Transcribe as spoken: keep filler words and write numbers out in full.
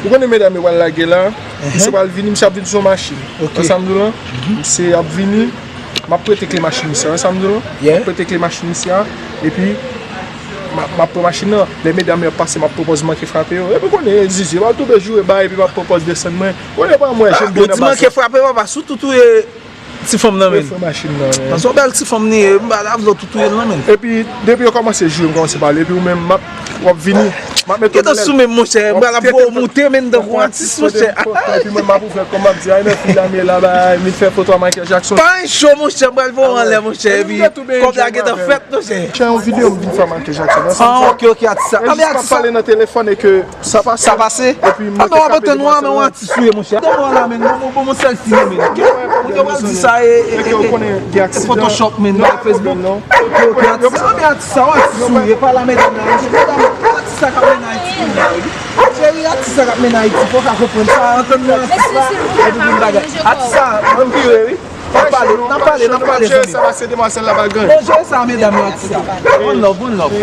Ou konnen medam yo pral lage la, misye pral vini, misye ap vin sou yon machin. Wè sa m di w lan? Misye ap vini, m ap prete kle machin misye a, wè sa m di w lan? M ap prete kle machin misye a, epi m ap, m ap pran machin nan. Lè medam yo ap pase, m ap pran pòz manke frape yo. Epi w konnen, Zizi, yo pral tonbe joure ba, epi m ap pran pòz desann mwen. Ou konnen pa mwen, jèm byen anba sa. Yo di manke frape, papa, si w tou touye ti fanm nan, men. Frè machin nan, men. Paske yon bèl ti fanm li ye, m pa la vle w tou touye l nan, men. Epi, depi yo kòmanse joure, m kòmanse pale, epi ou menm, m ap, w ap vini, m ap mete w nan lèl. Sou men, monchè, m pral ap voye w moute, men, tankou yon atis, monchè. Epi mwen, m ap ouvè kò m, m ap di, ay, nan fi Damiela, bay, vin fè foto a Michael Jackson. Pa yon cho, monchè, m pral voye w anlè, monchè, epi kòb la gentan fèt, monchè. Monchè, yon videyo m vin fè Michael Jackson. Ah, ok, ok, atis sa. Ah, men atis sa. Pale nan telefòn e ke sa pase. Sa pase? Epi mwen te frape demoiselle la. Atis ou ye, monchè. Devan la, men, bon, bon, bon, selfie, men. Ou te pral di sa, e, e, e, e Photoshop, men, bay Facebook. Ok, ok, atis sa, men atis sa, atis ou ye, pa la, medam la, monchè. Medam, atis sa k ap mennen Ayiti, kounye a, wi. Cheri, atis sa k ap mennen Ayiti, fò w ka konprann sa, antann nou atis la, epi vin bagay. Atis sa, ann vire, wi. N ap pale, n ap pale, n ap pale, zanmi. Sa pase demoiselle la pa gen. Bon, jere sa, medam yo, atis sa. One love, one love.